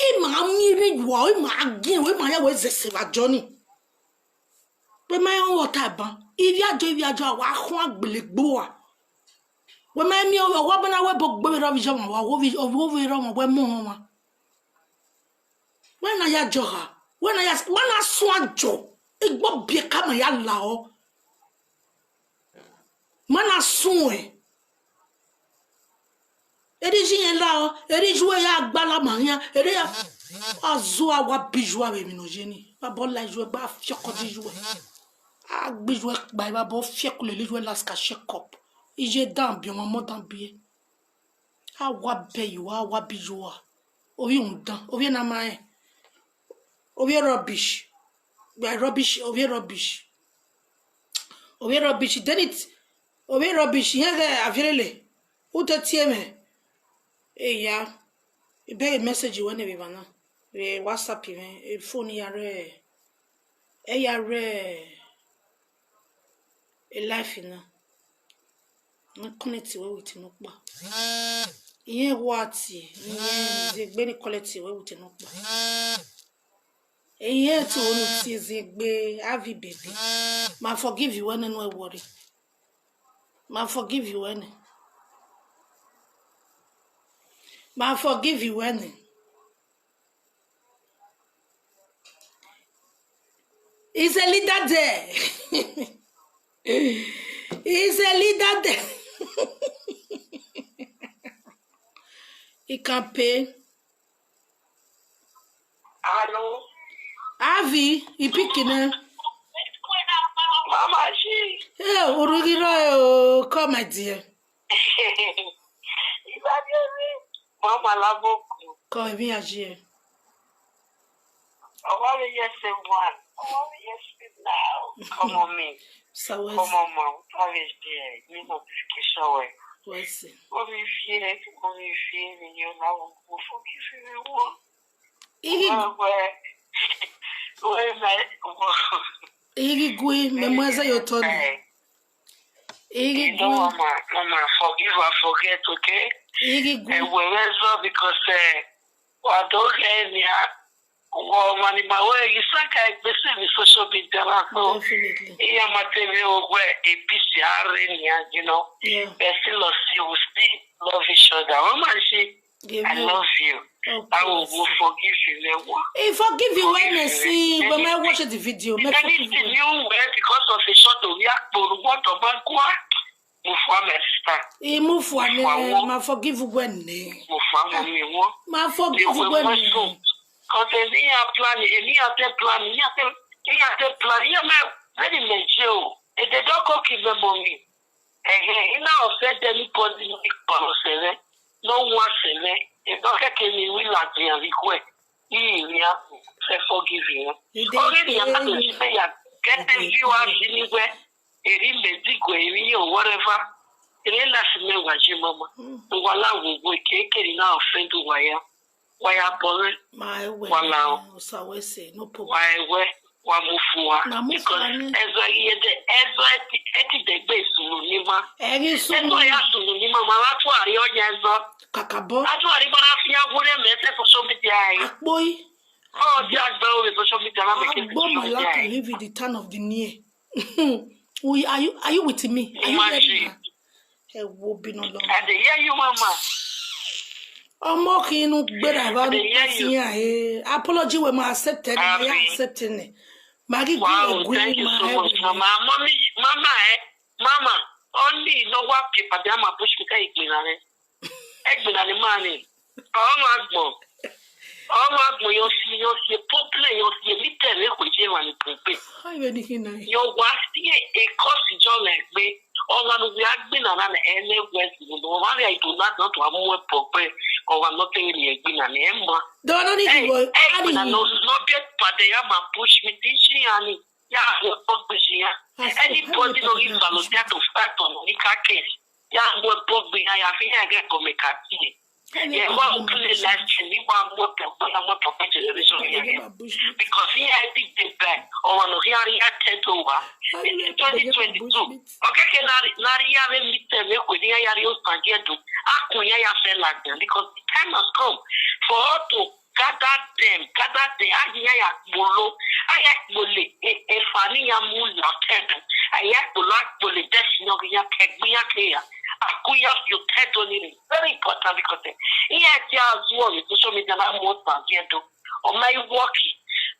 I ma mi ri wa, i ma gi we, ma ya we ze se wa Johnny. We ma yon water ban. Ivi ajo, ivi ajo, wa khun agbelegbo wa. We ma mi o wa bana we bo gbe ro vi jo wa, wo vi o wo vi ro mo we mo wa. When I ya jo ha, when I ya when I swan jo, igbo bi ka ma ya la o. Mana sun e. Eri ji yen la o, eri ju e ya gba la ma yan, eri ya azu a wa bi ju a be mi no je ni. Ba bo la ju e gba fi oko di ju e. A gbi ju e gba ba bo fi e ku le le ju e last ka shake up. Ije dan bi omo mo dan bi e. A wa be you, a wa bi ju a. Ovi un dan, ovi na ma e. Ovi rubbish. Gba rubbish, ovi rubbish. Ovi rubbish, then it. Ovi rubbish, here there, avirele. Ute tieme. Hey, ya. Ibe message when we bana. We WhatsApp even. E phone ya re. E ya re. E life na. Na connect we with no pa. Iye wa ti, iye ze gbe ni collect we with no pa. Iye to onu ti ze gbe avi baby. Ma forgive you when no worry. Ma forgive you when. Ma forgive you when. He's a leader there. He's a leader there. He can pay. Hello. Avi, he picking eh? Mama, she. Hey, Urugiro, come, my dear. Mama Laboku. Come, even as you. Ọwọ́ mi yẹ ṣe one. Ọwọ́ mi yẹ ṣe now. Come on me. So, Come on ma. Ọwọ́ mi yẹ ṣe. Mi mọ̀ bí kì í ṣọwẹ́. what's it? Wọ́n mi fi ẹ́, wọ́n mi fi ẹ́ mi yọ láwọn kò fún kí fi mi wọ́n. Igi, Wọ́n gbẹ. Wọ́n mẹ́ wọ́n. igi gui, memoize yo toni. Ẹ, Igi you know, gui, mama, mama, forgive and forget, okay? igi gui. Ẹ wẹ̀ rẹ́zọ́ because ẹ wà tó rẹ̀ ni a wọ ọmọ ni màá wẹ̀ yìí sáka ẹgbẹ́ sí mi social media náà tó. Definitely. Iye ọmọ tẹ̀lé ogun ẹ̀ ebi sì á rẹ̀ ni a jiná. Yeah. Bẹ́ẹ̀ sì lọ sí we still love each other. Wọ́n máa ń ṣe I Give you. love you. Okay. I will, will forgive you. Lẹ́wọ̀n. He forgive you when they Forgive you. See when I watch the video. Make forgive Anything you. You wear because of a short of yak, but what of Bagua? Move for my sister. He move for For me. what? Ma forgive you when ne. Move Mama mi wo. Ma forgive Ewe when mo so. Cause emi ya plan, emi ya te plan, ya te, ya te plan, ya me very meje o. E de do ko ki me mo mi. Eh eh, ina offend anybody ni ko lo sere. No one sere. E do ke ke mi wi la ti an ri kwe. Iya, say forgive you. You dey Already, I'm not pay going you. to say, yeah, get the Okay. view out anywhere. Eri medigo, eri or whatever. Eri last me wa je mama. Wa la wo wo ke ke ni na offend wa ya. Wa ya bore. My way. Wala o. So we say no problem. Wa ewe, wa mu fun wa. Na mu fun wa Because ni. ezo ye de, ezo eti, eti de gbe sunu ni ma. Eri Ezo sunu. ya sunu ni ma, ma wa tu ari o ya ezo. Kakabo. A tu ari bara fi ya gure me se social media ai. Akpoi. Oh, di agbe o social media na me ke Agbo Malaka live in the town of the near. We, are you are you with me? Are you Imagine. hearing me? Ẹ wo bí náà lọ. I dey hear you, mama. Ọmọ kì í inú gbéra ìbá I dey hear sí you. Yẹn àyè apology wey ma accept ẹ ni ma Abi. accept ẹ ni. Magi Wow, gbé thank you ma so much, help mama. Mommy, mama, eh, mama, only no wa pe pàdé àmà push mi ká ìgbìnà rẹ. Ẹgbìnà ni máa ní. Ọmọ àgbọ̀n. Ọmọ àgbọ̀n yóò fi yóò fi problem yóò fi èmi tẹ̀lé kò jẹ́ wà ní pípé. Hi, Benny Hinai. Yóò wá sí èkó síjọ́ rẹ̀ pé ọmọ mi wí àgbìnà náà ní ẹni west ní ọmọ rẹ̀ ìdò náà náà tó wà mú ẹ̀pọ̀ pé ọmọ náà tẹ̀lé ní ẹ̀gbìnà ní ẹ̀ mọ́. Dọ́wọ́ náà ní Hey, ìwọ hey, á but I nìyí. know no get but they are my push me teaching and yeah, no talk me yeah. I said, Anybody "Hello, no give Dọ́wọ́ náà." Follow that to fight on the case. Yeah, no talk me yeah, I feel I get come make a tea. Hello, Yeah, Dọ́wọ́ what náà. play life and we want more talk, but I'm more talk generation Hello, here. Dọ́wọ́ náà, Bush. Because here I think they back or no here I tend over. Hello, Twenty twenty-two. Dọ́wọ́ náà, Bush. Okay, okay, now now here we meet them. We could here here you stand here do. I could here here feel like them because the time has come for us to gather them, gather them. Aya ya bolo, aya bole. E e fani ya mu la tedu. Aya bolo bole. That's not ya kegbi ya keya. Akuya you tedu ni very important because eh, here I tell you what you social media na mo pa here do. O my work.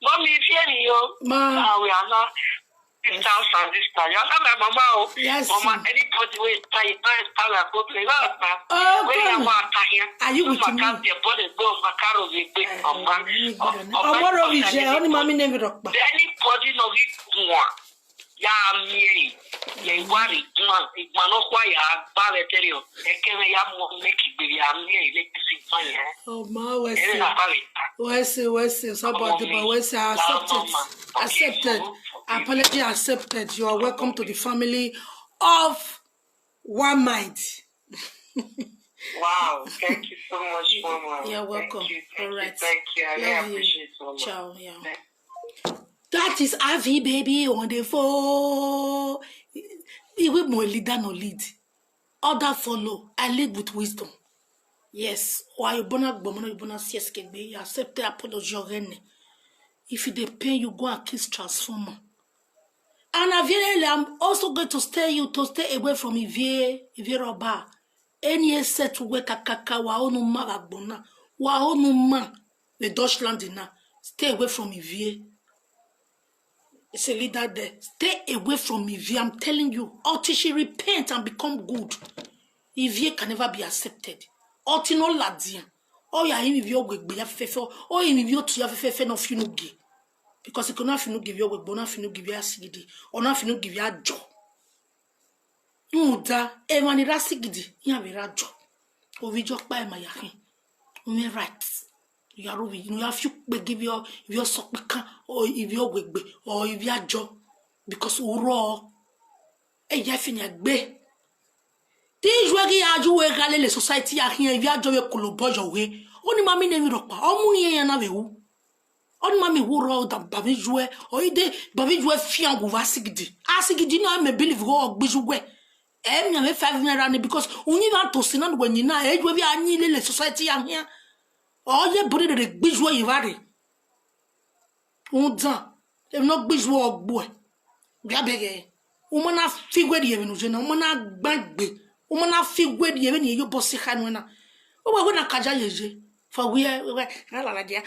Mommy, if you know, Ma. Ah, we are not. Sisters and sisters, you are not my mama. Oh. Yes, Mama, sir. Anybody will try, try, try, go play. No, no. Oh, When you God. want to hear, Are you no with me? Maca, the body go, Macaro, we bring, Mama. Ọmọ rẹ mi jẹ ọ ní mami name rọpa. Anybody no give one. Ya me, ya worry, man. If man no kwa ya, ba le tell you. Ekene ya mo make it be ya me, let me see fine. Ọmọ wẹ Ere sí na ba le. wẹ sí wẹ sí sọbọ Ọmọ dìbò mi. Wẹ sí accepted Mama, forgive accepted you, forgive apology accepted. You are welcome to the family of One Mind. Wow, thank you so much, Mama. You're welcome. Thank you, thank All right. you, thank you. I really Love you. Appreciate it, Mama. Ciao. Yeah. That is Avi baby on the phone. Iwe mo leader no lead. Other follow. I lead with wisdom. Yes. Why you bona gbomona you bona sies kegbe. You accept the apology already. If you dey pain, you go and kiss transformer. And Aviele, I'm also going to tell you to stay away from Ivie, Ivie Roba. Any set we kakaka wa onu ma wa gbona. Wa onu ma the Dutchland na. Stay away from Ivie. It's a leader there. Stay away from Ivie. I'm telling you. Until she repent and become good. Ivie can never be accepted. Until no ladian. Oh yeah, him Ivie ogbe ya fefe. Oh him Ivie otu ya fefe no finu gi. Because he could not finu give you ogbe, not finu give you asigidi, or not finu give you a jaw. Uda, emani rasigidi, ya be rajo. Ovijo pa ema yahin. Umi right. You are ovi, you have you give your your sokpika or if you gwegbe or if you are jaw. Because uro e ya fini agbe. Ti ju e ki aju we gale le society ya hin e vi ajo we kolobo yo we. Oni mami ne mi ropa. Omu ni ya na we wu. Oni mami wu ro da bavi ju e. O ide bavi ju e fi an gu va sigidi. A sigidi na me believe go ogbi ju we. E mi ame five naira ni because unyi na to sina we ni na e ju e vi anyi le le society ya hin. O ye bori de gbi ju e yi va re. Undan, e no gbi ju ogbo e. Bia bege. Uma na fi we di e mi nu je na, uma na gbagbe. Uma na fi we di e mi ni yo bo si kanu na. O we we na kaja ye je. For we we na la la je.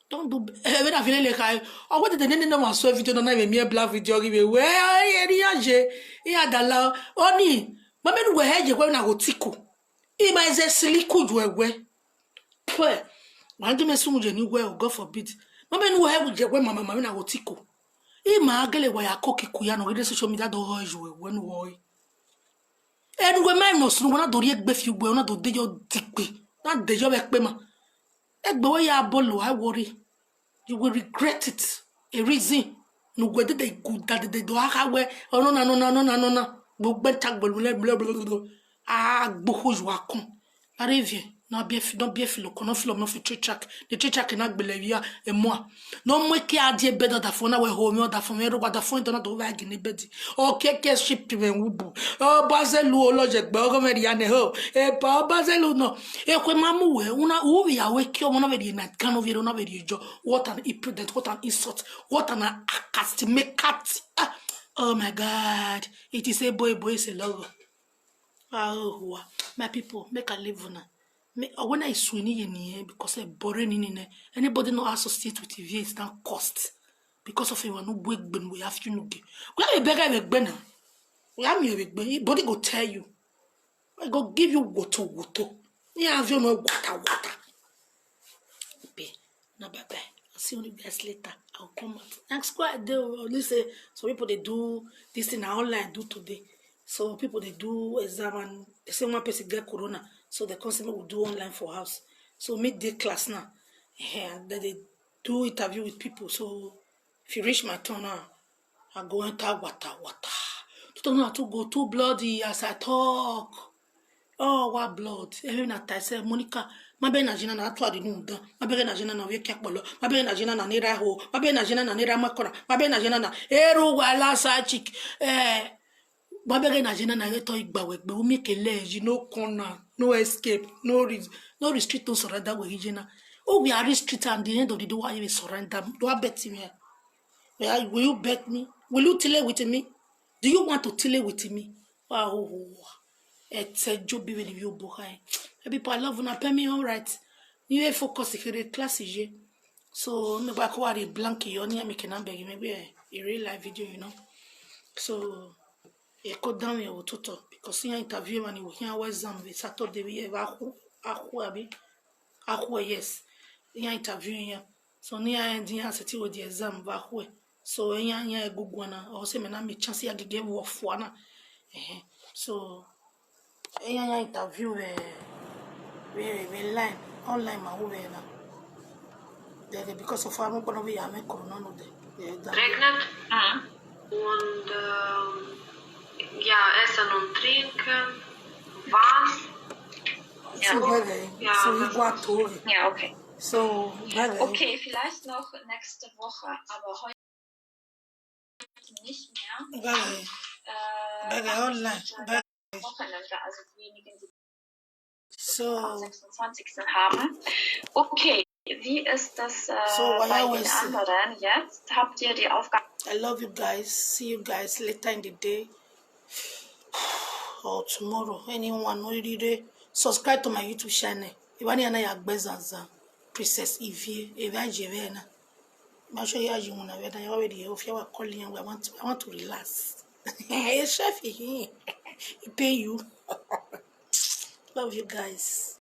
Don't do e we na file le kai. O we de ne ne na ma so video na na me mi e black video gi we. We e ri ya je. E ya da la. Oni, ma me nu we he je we na go tiko. Ima eze siliku jwe we. Pwe. Wangi me sumu je ni we, oh, God forbid. Mame nu he je we mama mama na wotiko. Ima agele wa ya koki kuya no gede social media do ho jwe we nu wo. Enu we me no sunu na do ri egbe fi we na do de yo dipe. Na de yo be pe ma. Egbe we ya bolo, I worry. You will regret it. A reason. Nu gwe de de gu da de de do aka we. Oh, no na, no na, no na, no na. Gbogbo ta gbolu le blo blo blo. Ah, gbogbo ju akun. Arevie, no be fi, no be fi lo kono fi lo mo fi trick track. The trick track na gbele ya e mo. No mo ke adie bed da fo na we ho mi da fo mi ro da fo do na do wa gi ni bed. O ke ke ship me wubu. O bazelu o lo je gbe o go me ya ne ho. E pa o bazelu no. E kwe mamu we una u ya we ki o mo na very night kan o very na very jo. What an imprudent, what an insult, what an acast make cat. Ah, oh my God. It is a boy boy is a logo. Ah, oh, my people, make a live una. Me, uh, when I swing in here because I bore in here, anybody no associate with V eight that cost because of you no big ben we have you no get. We have a beggar with ben. We have me with ben. Body go tell you. I go give you water water. Yeah, have you no water water. Be. No, bye bye. I'll see you guys later. I'll come out. Thanks quite day. Only say some people they do this thing online do today. So people they do exam and they say one person get corona. So they constantly will do online for house. So midday class now. Yeah, then they do interview with people. So if you reach my turn now, I go enter water, water. To turn out to go too bloody as I talk. Oh, what blood? Even at I say, Monica, my ben ajina na atu adi nu dan. My ben ajina na we kekpolo. My ben ajina na nira ho. My ben ajina na nira makora. My ben ajina na eru wala sa chick. Eh, my ben ajina na reto igba we gbe. Umi kele, you no corner, no escape, no re-, no restrict, no surrender we jina. Oh, we are restrict and the end of the day, why you surrender? Do I bet me? Will you bet me? Will you tile with me? Do you want to tile with me? Wow. Ete jo bi we ni yo bo hai. Eh, people, I love una, pay me all right. You focus here class je. So me ba ko wari blank yo ni me kenan beg me be a real life video, you know. So e ko down here to talk because here interview man we here was exam we Saturday we ever aku abi aku, yes. Here interview here. So ni I end here seti with the exam ba ku. So here here gugwana o se me na me chance ya gege wo fuana. Eh. So here here interview we we we line online ma wo we na. Because of how much we are make corona no de. Regnet. Mhm. Und ähm, ja, Essen und Trinken, Wasser. So, ja. Bye bye. Ja, so we go to. Ja, okay. So, bye bye. Okay, vielleicht noch nächste Woche, aber heute nicht mehr. Bye bye. Äh, bye bye, online. Bye. Wochenende, also diejenigen, die So, sechsundzwanzigsten haben. Okay, wie ist das äh, so why bei I den always say, anderen jetzt? Habt ihr die Aufgabe? I love you guys. See you guys later in the day or tomorrow. Anyone no really dey subscribe to my YouTube channel. If any ana ya gbezanzan, Princess Ivie, if I jere na. Ma show ya you na we na ya we dey ofia wa call yan. I want to, I want to relax. Hey, chef, he pay you. Love you guys.